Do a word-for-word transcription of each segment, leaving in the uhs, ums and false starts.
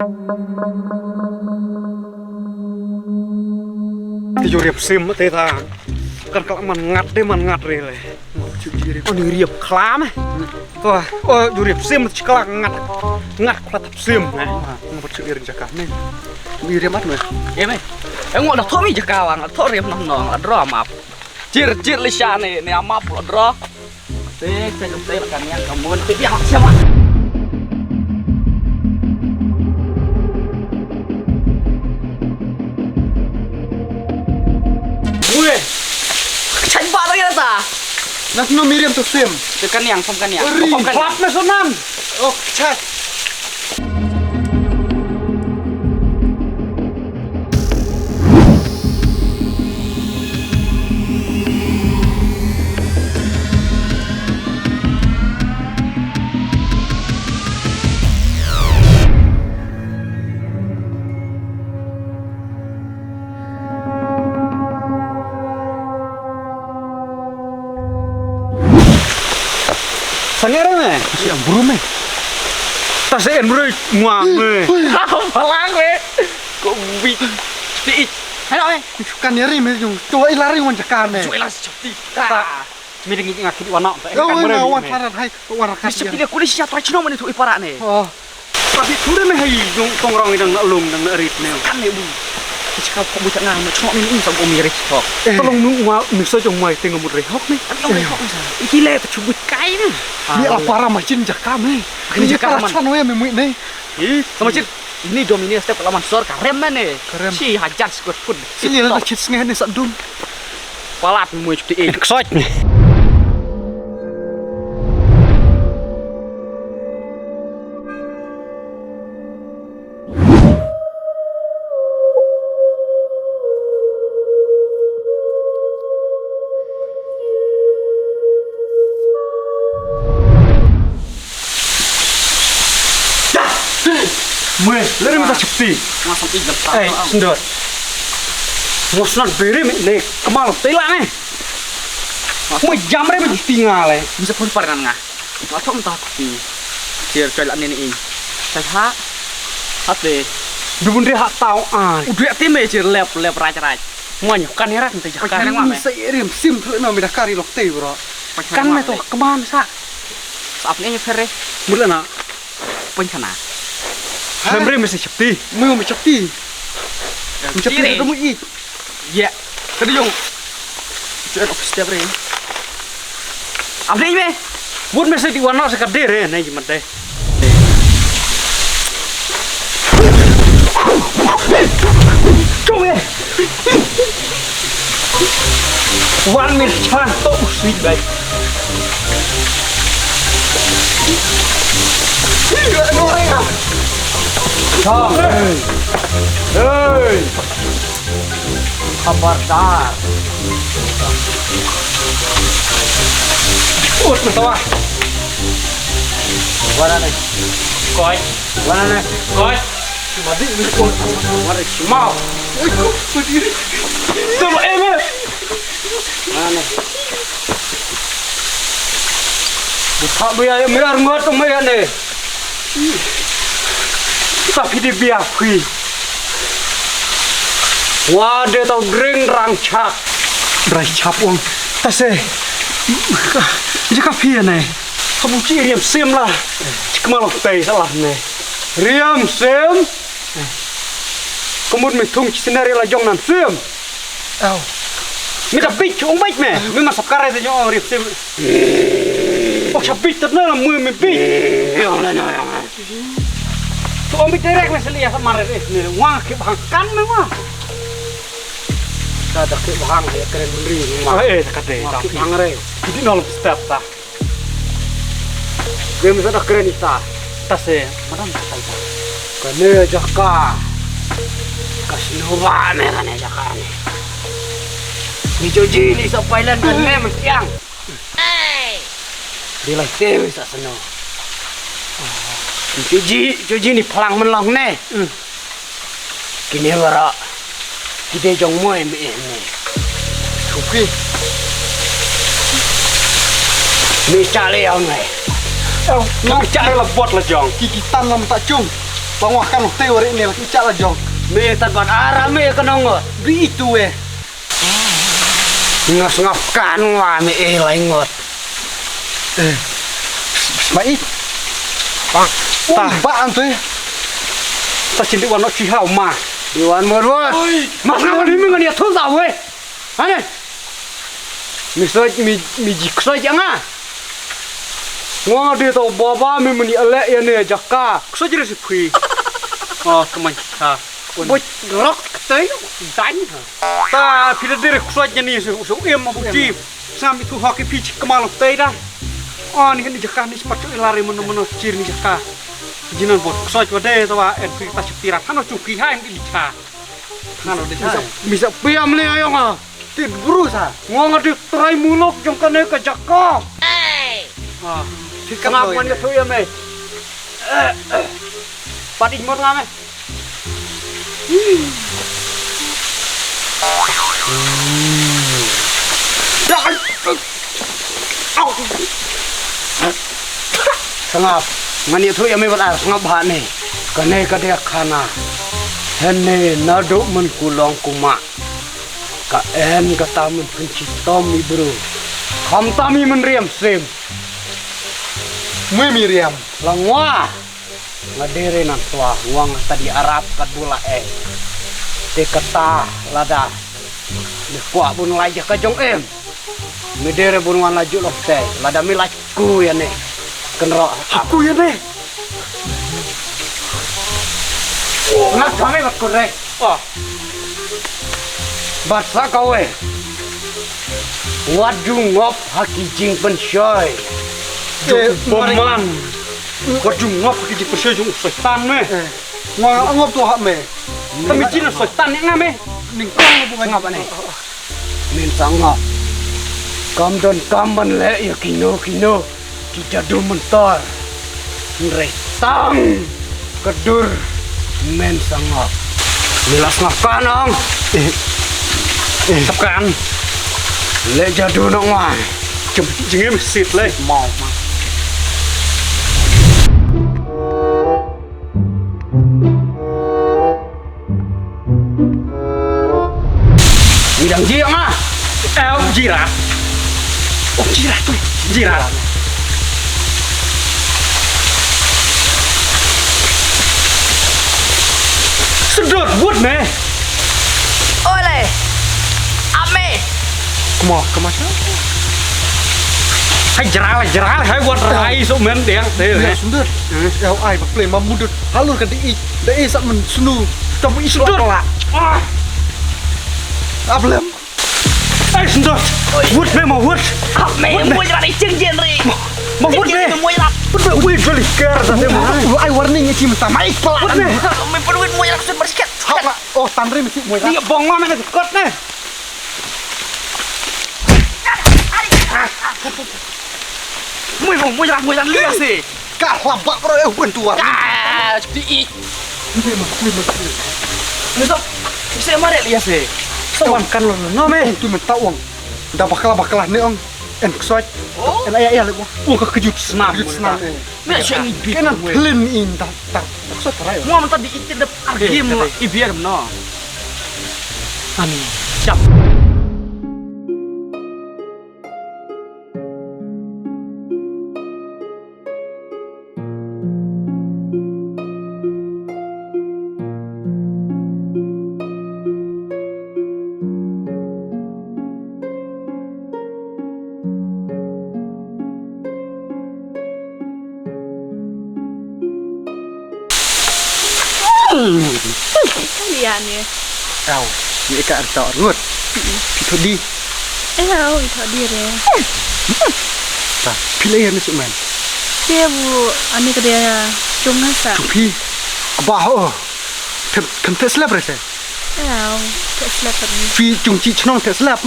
Te ju riam sim te ta. Kan ka man ngat de man ngat re le. Ani riam klam eh. To, o ju riam sim chkla ngat. Ngat kla tap sim eh. Nga pat chu ir jaka ne. Ni riam at me. Em eh. Em ngo da tho mi jaka wa nga tho riam noh noh nga dro map. Chir chir li sha ne ne map lo dro. Te, te, te, ka niang ka mun, te, biang siapa? Weh. Chai ba ta kira ta. Nas no Miriam tu sim. Te ka niang, sam ka niang. Ri. Sam ka niang. Klap na sonan. Oh, chai. Sani are me. Si amburu me. Ta se en bru mua me. Balang me. Ko bi. Ti. Hello me. Kan yari me jung. Coba ilari wan jakar me. Coba ilari chapti. Ta. Mi ding ngi ngak kit wana. Yo, wana wan taran hai. Wana kasi. Bisa pilih kulit siapa cino mana tu ipara ne. Oh. Tapi tu deh meh hai jong tong rong dang na lung dang na rit ne. Kan ne bu. Cakap kau buta ngai ma cuma min sa bu mi rit hok. Tolong nu wa mi sa jong mai tengah mut rit hok ne. Kan jong rit hok sa. Iki le ta chubut kai ne. Mi ala para machin jaka me. Ini jaka para man. Chan we me mui ne. Ih, sama chin. Ini dom ini step laman sor ka rem ne. Ka rem. Si hajar sekut pun. Ini la chit sngeh ne sa dum. Palat mui chuk ti. Ksot ne. Mwe, lere mita chapti. Nga sam ijal ta. Ei, sendot. Ngosnan bere me ne, kemal tela ne. Mwe jam re me chapti nga le. Misa pun par nga. Nga thok mta chapti. Tiar choi la ne ne ing. Choi ha. Hate. Dubun re ha tau ai. Udu ya te me chir lep lep raj raj. Mwe kan herat mta jakar. Kan me sa irim sim thlu no me dakari lok te bro. Kan me to kemal sa. Sa apne ni phere. Mula na. Pun kana. Mem re mesti chapti. Mu mesti chapti. Mesti chapti re. Kamu i. Ya. Kadi jong. Cuek aku setiap re. Apne me. Buat mesti di wana sekadar re ne jimat deh. Come. Wan mir chan to usui bai. Hey. Hey. Khabardar. Ut matawa. Wana ne. Koi. Wana ne. Koi. Madi ni ko. Mari mau. Oi ko, madi. Tama eme. Wana ne. Buka buya ya mirar ngot to maya ne. Tapi di biar kui. Wa de tau dring rang chak. Drai chap ong. Ta se. Jaka phi ne. Habu chi riam sim la. Chik malok tai salah ne. Riam sim. Kumut me thung chi sinari la jong nan sim. Au. Mi da bit ong bit me. Mi ma sapkare de jong riam sim. Ong cha bit tat na la mu me bit. Ong la na. Tu ong bit direct me seli ya samar re. Ni wa ki bhang kan me wa. Ka da ki bhang ya kren bri me wa. Eh, ka de. Wa ki bhang re. Di nol step ta. Game sa da kren ita. Ta se, madan ta ta. Kane jaka. Ka snow ba me kane jaka ne. Ni joji ni sa pailan kane mestiang. Di lai te me sa snow. Ni joji, joji ni phalang man long ne. Kine wara. Kide jong moi me eh me. Thuki. Me chale yang ngai. Au, me chale la bot la jong. Ki ki tan lam ta chung. Pangwah kan u tei wari ne laki cha la jong. Me tan ban ara me ka nong. Bi itu eh. Ngas ngap kan wa me eh lai ngot. Eh. Mai. Bang. Ta. Ba an tu eh. Ta chin di wan no chi hau ma. Di wan mo ruat. Oi. Mas ngap ni me ngan ya thu za we. Ane. Mi soi mi mi ji ksoi janga. Ngwa de to baba mi muni ale ya ne jaka. Ksoi jere si phi. Oh, kemai ha. Boi rok ktei dan. Ta phi de ksoi jani su su im bu ji. Sam itu hoki phi kemalo ktei da. Oh, ni ni jaka ni sepatu lari meno meno cir ni jaka. Jinan bot ksoi wade to en phi ta sepira. Hano chuki ha en ki cha. Hano de cha. Misa piam le ayong ah. Ti bru sa. Ngong adi trai muluk jong kane ka jaka. Ah, ti kenapa ni tu ya me? Pati mot ngame. Sngap, ngan ïathuh ïa me bad ar sngap bha ne. Kane ka dei khana. Hynne naduh mynkulong kumah. Ka en kata mynpynshitom i bru. Khamtam i mynriam sim. Mui miriam. Langwa. Nga dei re nang twa, nga wan ta di arap ka dula eh. Te kata lada. Me kwah bun lai ja ka jong em. Me dei re bun wan la ju long te. Lada me lai ku ya ne. Kenro. Aku ya ne. Nga kame bak kure. Oh. Basa kawe. Wat ju ngop ha ki jingpynshoi. Eh, Bamlan. Wat ju ngop ha ki jingpynshoi jong u Soitan me. Eh. Nga ngop tu ha me. Kami jin Soitan ne nga me. Ningkong bu ngop ne. Min sangap. Kam don kam ban leh ïa kino kino. Ki jadu mynta. Nrei tang. Kedur. Men sangap. Milas ngap kanang. Eh. Eh. Tekan. Leh jadu nong wai. Jengim sit leh. Mau. Ngi dang jiak nga. Eh, jirat. Oh, jirat tu. Jirat. Sedot buat me. Ole. Ame. Kmo, kmo. Hai jeral, jeral, hai buat rai so men dia. Ya, sundut. Ya, ai, bak play, mamudut. Halur kan di. Dei sa men snu. Tabu i sudut. Ah. Ablem. Ai sudut. Wut me ma wut. Ap me mo jra ni cheng jen ri. Ma wut me. Mo jra. Wut me wut joli ker sa te mo. Ai warning ni chim ta mai pala. Wut me. Me pun wut mo jra sud bersket. Oh tanri mesti mo jra. Ni bong ma me kot ne. Mo mo mo jra mo jra lias e. Ka hlabak ro eh wen tuan. Ah, di. Ni so, bisa mare lias e. So wan kan lo no me. Tu men ta wang. Da bakla bakla ne ong. En ksoj. En aya aya le. Wang ka kejut snam. Kejut snam. Me sha ngi bi. Kenan plin in ta ta. Ksoj rai. Mo man ta di itin da argim i biar no. Ani. Siap. Lian ye. Au, ye ka arta rut. Phi thodi. Au, i thodi re. Ta, phi le yan suk man. Ye bu ani ka dia chung sa. Chung phi. Ba ho. Them them te slap re se. Au, te slap re. Phi chung chi chnong te slap.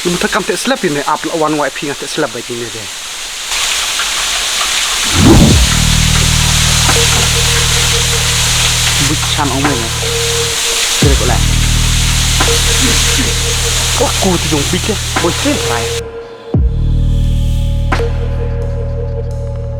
Lu ta kam te slap ne ap la wan wa phi nga te slap ba phi ne de. Bichan ong mo. Kire ko la. Ko ku tu jong bik ya. Boy te rai.